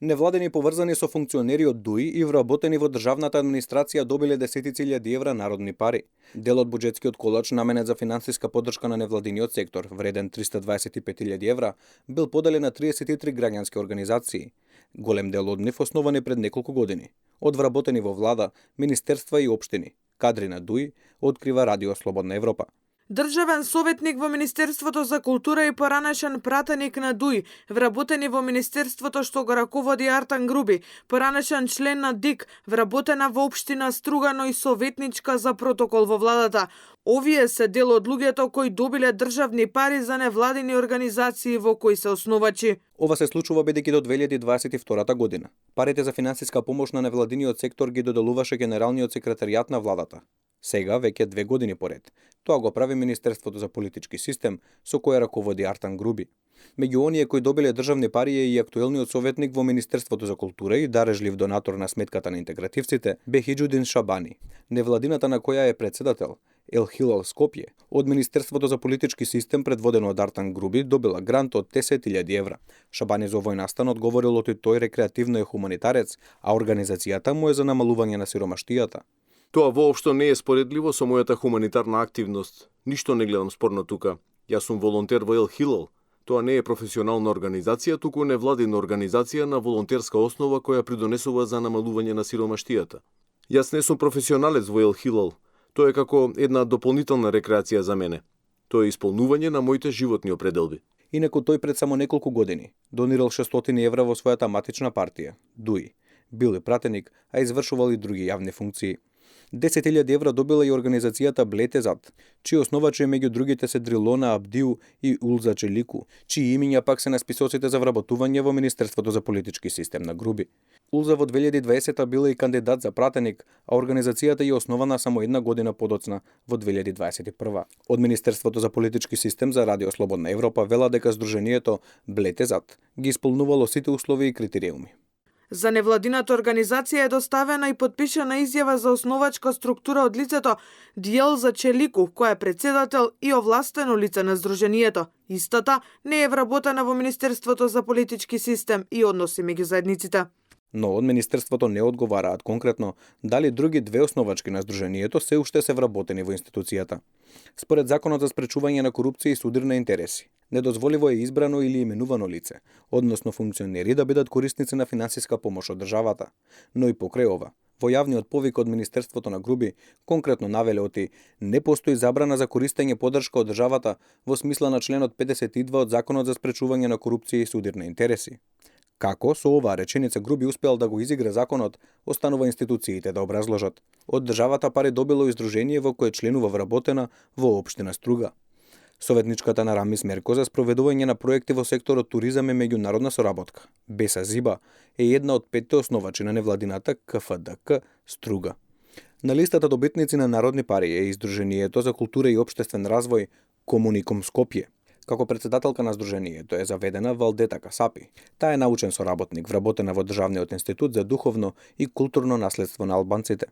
Невладени поврзани со функционери од ДУИ и вработени во државната администрација добиле десетици илјади евра народни пари. Дел од буџетскиот колач наменет за финансиска поддршка на невладиниот сектор, вреден 325.000 евра, бил поделен на 33 граѓански организации. Голем дел од нив основани пред неколку години. Од вработени во влада, министерства и општини, кадри на ДУИ, открива Радио Слободна Европа. Државен советник во Министерството за култура и поранешен пратеник на ДУИ, вработени во Министерството што го раководи Артан Груби, поранешен член на ДИК, вработена во општина Стругано и советничка за протокол во владата. Овие се дел од луѓето кои добиле државни пари за невладини организации во кои се основачи. Ова се случува бидејќи до 2022 година. Парите за финансиска помош на невладиниот сектор ги доделуваше Генералниот секретаријат на владата. Сега веќе 2 години поред. Тоа го прави Министерството за политички систем, со кое раководи Артан Груби. Меѓу оние кои добиле државни пари е и актуелниот советник во Министерството за култура и дарежлив донатор на сметката на интегративците, Бехиџудин Шабани. Невладината на која е председател, Ел Хилал Скопје, од Министерството за политички систем предводено од Артан Груби добила грант од 10.000 евра. Шабани за овој настан одговорил оти тој рекреативно е хуманитарец, а организацијата му е за намалување на сиромаштијата. Тоа воопшто не е споредливо со мојата хуманитарна активност. Ништо не гледам спорно тука. Јас сум волонтер во Ел Хилал. Тоа не е професионална организација, туку невладина организација на волонтерска основа која придонесува за намалување на сиромаштијата. Јас не сум професионалец во Ел Хилал. Тоа е како една дополнителна рекреација за мене. Тоа е исполнување на моите животни определби. Инаку тој пред само неколку години донирал 600 евра во својата матична партија, ДУИ. Бил е пратеник, а извршувал и други јавни функции. 10.000 евра добила и организацијата Блетезат, чии основачи меѓу другите се Дрилона Абдиу и Улза Челику, чии имиња пак се на списоците за вработување во Министерството за политички систем на Груби. Улза во 2020 била и кандидат за пратеник, а организацијата е основана само една година подоцна во 2021. Од Министерството за политички систем за Радио Слободна Европа вела дека здруженијето Блетезат ги исполнувало сите услови и критериуми. За невладината организација е доставена и подпишана изјава за основачка структура од лицето Дјелза Челику, која е председател и овластено лице на здруженијето. Истата не е вработена во Министерството за политички систем и односи меѓу заедниците. Но од Министерството не одговараат конкретно дали други две основачки на здруженијето се уште се вработени во институцијата. Според Законот за спречување на корупција и судир на интереси, недозволиво е избрано или именувано лице, односно функционери да бидат корисници на финансиска помош од државата. Но и покрај ова, во јавниот повик од Министерството на Груби конкретно навеле оти не постои забрана за користење поддршка од државата во смисла на членот 52 од Законот за спречување на корупција и судир на интереси. Како со оваа реченица Груби успеал да го изигра законот, останува институциите да образложат. Од државата пари добило и здружение во кое членува вработена во општина Струга. Советничката на Рамис Мерко за спроведување на проекти во секторот туризам и меѓународна соработка, Беса Зиба, е една од 5 основачи на невладината КФДК Струга. На листата добитници на народни пари е и Здруженијето за култура и општествен развој Комуником Скопје. Како председателка на здруженијето е заведена Валдета Касапи. Таа е научен соработник, вработена во Државниот институт за духовно и културно наследство на албанците.